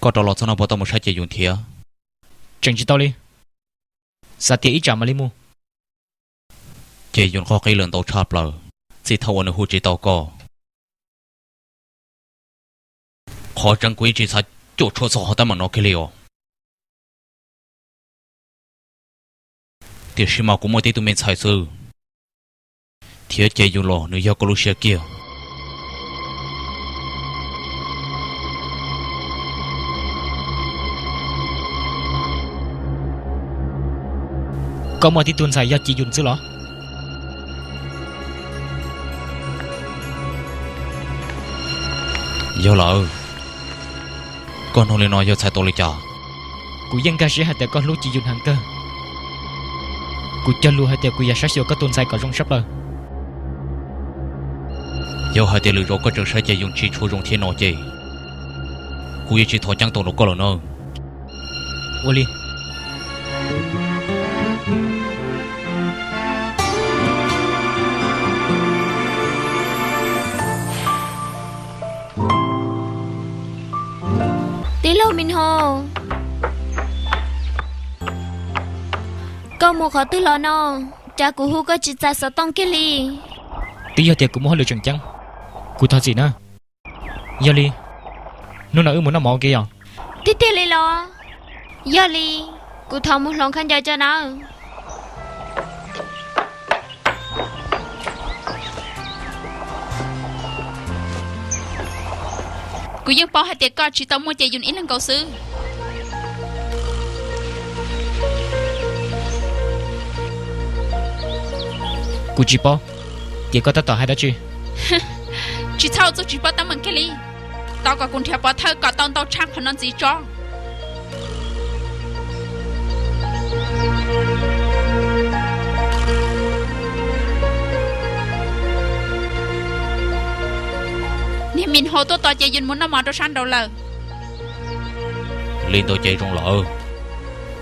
Koj rov los txog no puas tau mus saib Ces Yus thiab? Tseem tsis tau li. Xav tias ib tsam mam li mus. Ces Yus qoj qib lawm ntau tshaj plaws, txij thaum uas nws hu tsis tau koj. Qhov tseeb kuv yeej tsis xav cuam tshuam txog qhov teeb meem no kiag li os. Tiam sis mas kuv muaj tib tug me ntxhais xwb, thiab Ces Yus los nws yog koj lub siab kiag. Koj muaj tib tug ntxhais yog Ces Yus xwb los? Yog lawm. Koj nug li no yog txhais tau li cas? Kuv yeej nkag siab hais tias koj hlub Ces Yus heev kawg. Kuv cog lus hais tias kuv yuav saib xyuas koj tus ntxhais kom zoo tshaj plaws. Yog hais tias lwm zaus koj tseem saib Ces Yus tsis tshua zoo thiab no ces kuv yuav tsis thov ceeb toom rau koj lawm na. Ua li. Tij laug Mis Hos, koj mus qhov twg los no? Cas kuv hu koj tsis txais xov tooj kiag li? Twb yog tias kuv muaj hauj lwm tseem ceeb, kuv thov txim na. Yog li, hnub no wb mus noj mov ua ke yom? Tiag tiag li los? Yog li, kuv thov mus hloov khaub ncaws tso nawb. Kuv yeej paub hais tias koj tsis tau muaj Ces Yus ib leeg nkaus xwb. Kuv tsis paub, ces koj tab tom hais dab tsi? Tsis txhob ua txuj tsis paub teeb meem kiag li. Tos kom kuv nrhiav pov thawj kom tau ntau tshaj qhov no ntxiv tso. Niag Mis Hos tuaj tos Ces Yus mus noj mov rau sab nraud lawm. Li ntawd ces zoo lawm.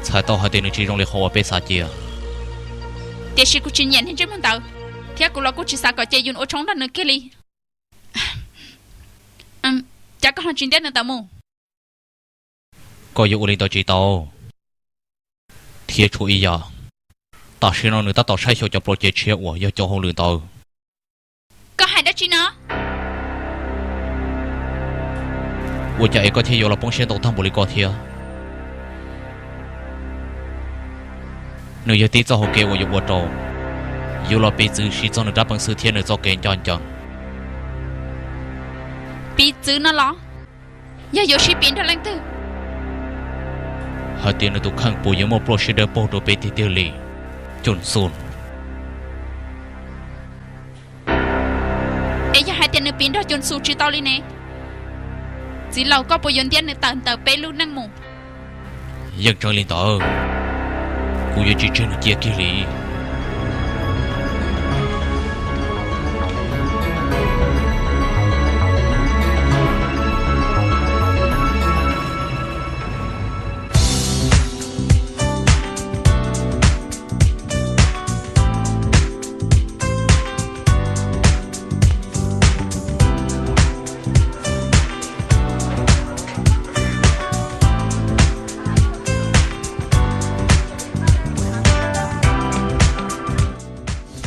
Txhais tau hais tias nws tsis zoo li qhov uas peb xav cia. Tiam sis kuv tsis nyiam niag ntsej muag ntawd, thiab kuv los kuj tsis xav kom Ces Yus ua tshoob nrog nws kiag li. Cas koj ho tsis ntiab nws tawm mus? Koj yuav ua li ntawd tsis tau. Thiab tshuav ib yam, tam sim no nws tab tom saib xyuas cov plov cev tshiab uas yog cov hauj lwm ntawd. Koj hais dab tsi no? Ua cas es koj thiaj yuav los poob siab ntau tag npaum li koj thiab? Nws yog tib txoj hau kev uas yuav ua rau yus los piv txwv siv txog nws rab peev xwm thiab nws txoj kev ncaj ncees. Piv txwv no los? Yog yuav sib piv nrog leej twg? Hais tias nws tus kheej puas yuav muaj pluaj siab dawb paug rau peb tiag tiag li, Cun Xu? Es yog hais tias nws piv nrog Cun Xu tsis tau li ne? Txiv laus, koj puas yuav ntiab nws tawm ntawm peb lub neej mus? Yeej tseeb li ntawd, kuv yuav tsis tseg nws cia kiag li.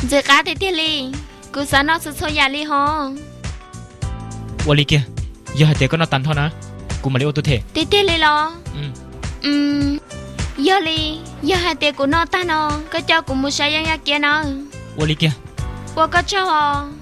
Ntxim qab tiag tiag li, kuv xav noj txhua txhua yam li hos. Ua li kiag, yog hais tias koj noj tag nrho na, kuv mam li ua tus them. Tiag tiag li los? Yog li, yog hais tias kuv noj tag no, koj coj kuv mus saib Yeeb Yaj Kiab nawb. Ua li kiag. Ua koj tsaug os.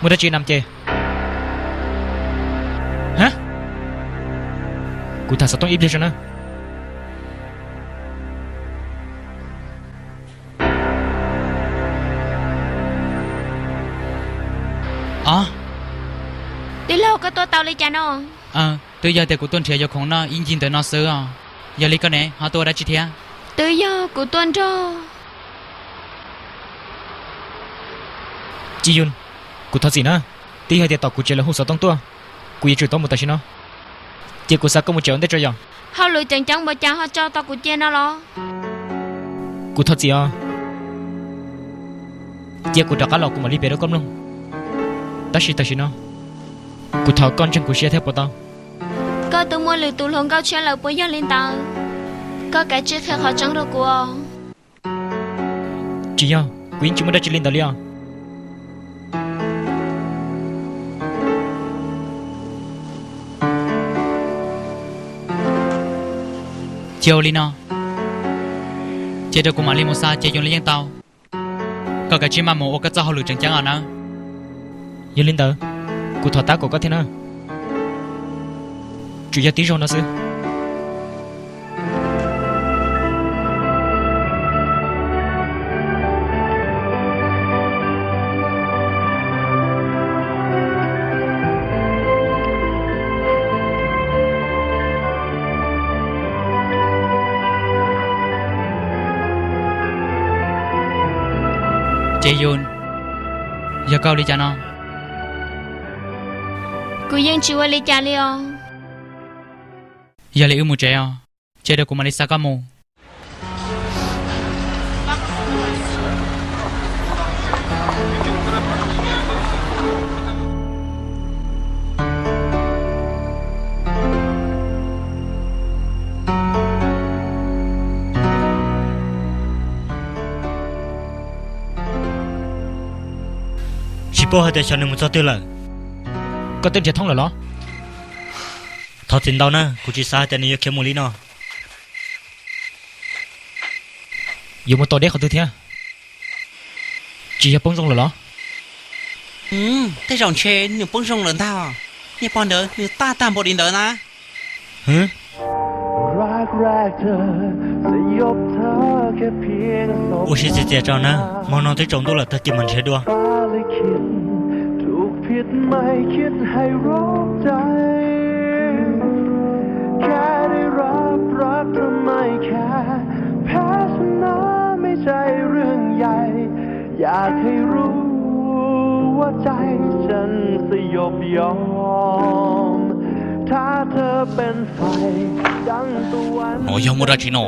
Muaj dab tsi nam ces? Ha, kuv tham xov tooj ib pliag tso na. Os, tij laug, koj tuaj tau li cas no? Twb yog tias kuv tuaj nrhiav yuav khoom noj ib ncig ntawm no xwb os. Yog li koj ne, ho tuaj ua dab tsi thiab? Twb yog kuv tuaj nrog. Ci Yun, kuv thov txim na. Twb yog tias tom kuv tsev lawv hu xov tooj tuaj, kuv yuav tsum tau mus tam sim no. Ces kuv xav koj mus tsev ua ntej tso yom. Hauj lwm tseem ceeb npaum cas ho tso tau kuv cia no los? Kuv thov txim os. Cia kuv rov qab los kuv mam li piav rau koj mloog. Tab sis tam sim no kuv thov koj ntseeg kuv siab thiab puas tau? Koj twb muaj lwm tus hluas nkauj tshiab lawm puas yog li ntawd? Koj kav tsij qhia qhov tseeb rau kuv os. Tsis yog, kuv yeej tsis muaj dab tsi li ntawd li os. Cia ua li no, cia rau kuv mam li mus xa Ces Yus li yeej tau. Koj kav tsij maj mus ua koj txoj hauj lwm tseem ceeb os nawb. Yog li ntawd, kuv thov tab kaum koj thiab na. Tsuas yog tib zaug no xwb. Ces Yus, yog koj ua li cas no? Kuv yeej tsis ua li cas li os. Yog li wb mus tsev os, cia rau kuv mam li xa koj mus. Tsis paub hais tias xyov nws mus txog twg lawm. Koj twb nrhiav thoob lawm los? Thov txim ntau na, kuv tsis xav hais tias nws yuav khiav mus li no. Yuav mus tom deb qhov twg thiab? Tsis yog poob zoo lawm los? Tej zaum ntshe nws poob zoo lawm ntag. Nej pom ntawd nws taj tag npaum li ntawd na. Ua siab txias txias tso na, hmo no twb tsaus ntuj lawm, tag kis mam nrhiav dua. Nov yog muaj dab tsi no?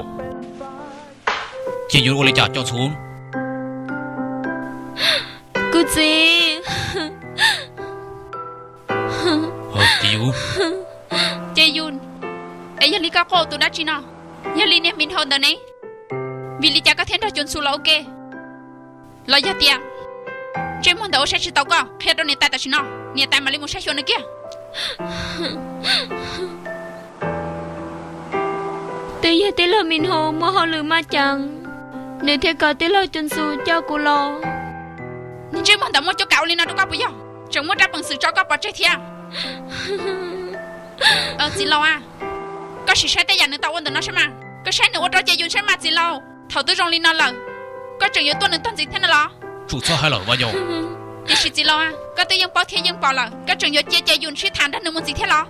Ces Yus ua li cas coj txhu? Kuv txiv. Ces Yus, es yog li koj quaj ua tus dab tsi no? Yog li niag Mis Nthau ntawd ne? Vim li cas koj thiaj nrog Cun Xu los ua ke? Los yog tias ntsej muag ntawd ua saib tsis taus koj? Qhia rau niam tais tam sim no, niam tais mam li mus saib xyuas nws kiag. Twb yog tij laug Mis Nthau muaj hauj lwm maj ceev, nws thiaj kom tij laug Cun Xu coj kuv los. Niag ntsej muag ntawd muaj cuab kav ua li no rau koj puas yog? Tseem muaj rab peev xwm tso koj pov tseg thiab. Txiv laus a, koj sim saib tej yam nws tau ua ntawm no saib mas, koj saib nws ua rau Ces Yus saib mas txiv laus. Thaum twb zoo li no lawm, koj tseem yuav tuaj nws tog ntxiv thiab no los? Tsum txhob hais lawm Vaj Yau. Tiam sis txiv laus a, koj twb yeej paub thiab yeej pom lawm, koj tseem yuav cia Ces Yus sib tham nrog nws mus ntxiv thiab los?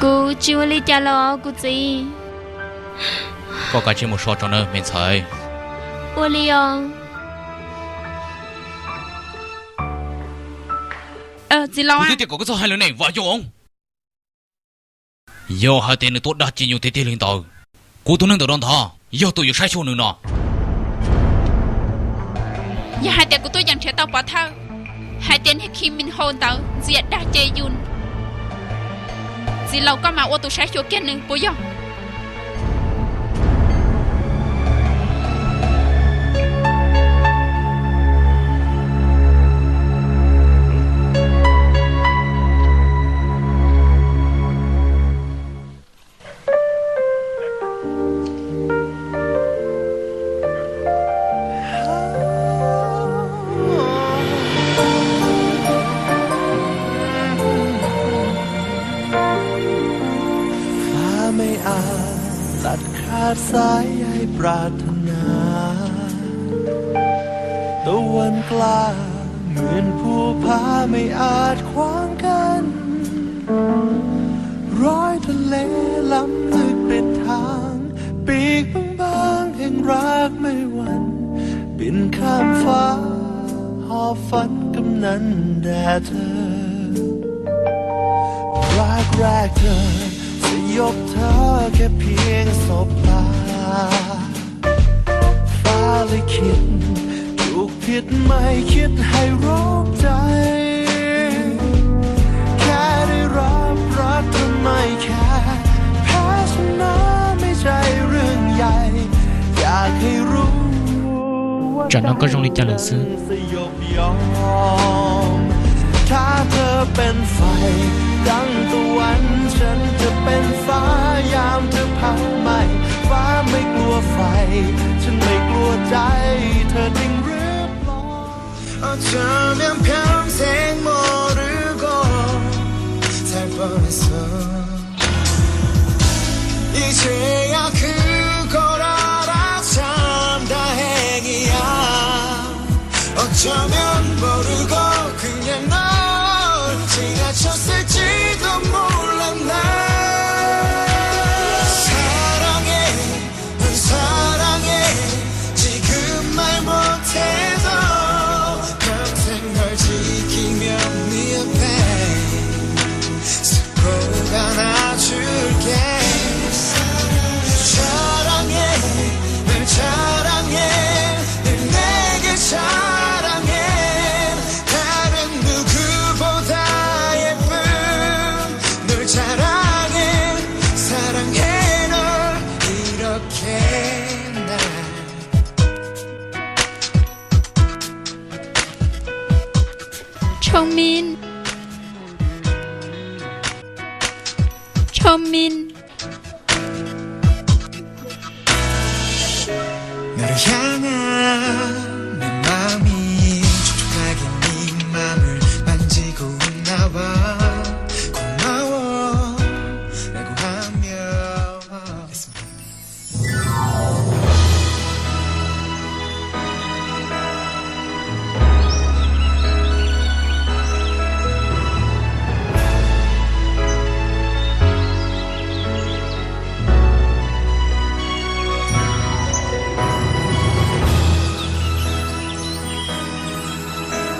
Kuv tsis ua li cas los kuv txiv. Koj kav tsij mus so tso nawb me ntxhais. Ua li os. Txiv laus, kuv twb tias kom koj txhob hais lus ne Vaj Yau. Yog hais tias nws tuaj dag Ces Yus tiag tiag li ntawd, kuv tus neeg ntawm no ntag yog tus yuav saib xyuas nws no. Yog hais tias kuv tuaj yeem nrhiav tau pov thawj hais tias niag Kim Min Ho ntawd ntxias dag Ces Yus, txiv laus koj mam ua tus saib xyuas kiag nws puas yog? กล้าเหมือนภูผาไม่อาจขวางกั้น รอยทะเลล้ำลึกเป็นทาง ปีกบางๆแห่งรักไม่หวั่น บินข้ามฟ้า หอบฝันกำนันแด่เธอ รักแรกเธอ สยบเธอแค่เพียงสบตา ฟ้าลิขิต ผูกผิดไม่คิดให้รบใจ แค่ได้รับรักทำไมแค่ แพ้ชนะไม่ใช่เรื่องใหญ่ อยากให้รู้ว่า Tsam no koj zoo li cas lawm xwb? สยบยอม ถ้าเธอเป็นไฟ ดังตะวัน ฉันจะเป็นฟ้า ยามเธอเผาไหม้ ฟ้าไม่กลัวไฟ ฉันไม่กลัวใจ เธอจริงหรือปลอม 어쩌면 평생 모르고 살 뻔했어 이제야 그걸 알아 참 다행이야 어쩌면 모르고 그냥 널 지나쳤을지도 몰라 난 사랑해 널 사랑해 지금 말 못해도 평생 널 지키며 네 옆에 꼭 안아줄게 사랑해 널 사랑해 늘 내게 사랑해 다른 누구보다 예쁜 널 사랑해 사랑해 널 이렇게 날 Thông minh. Thông minh.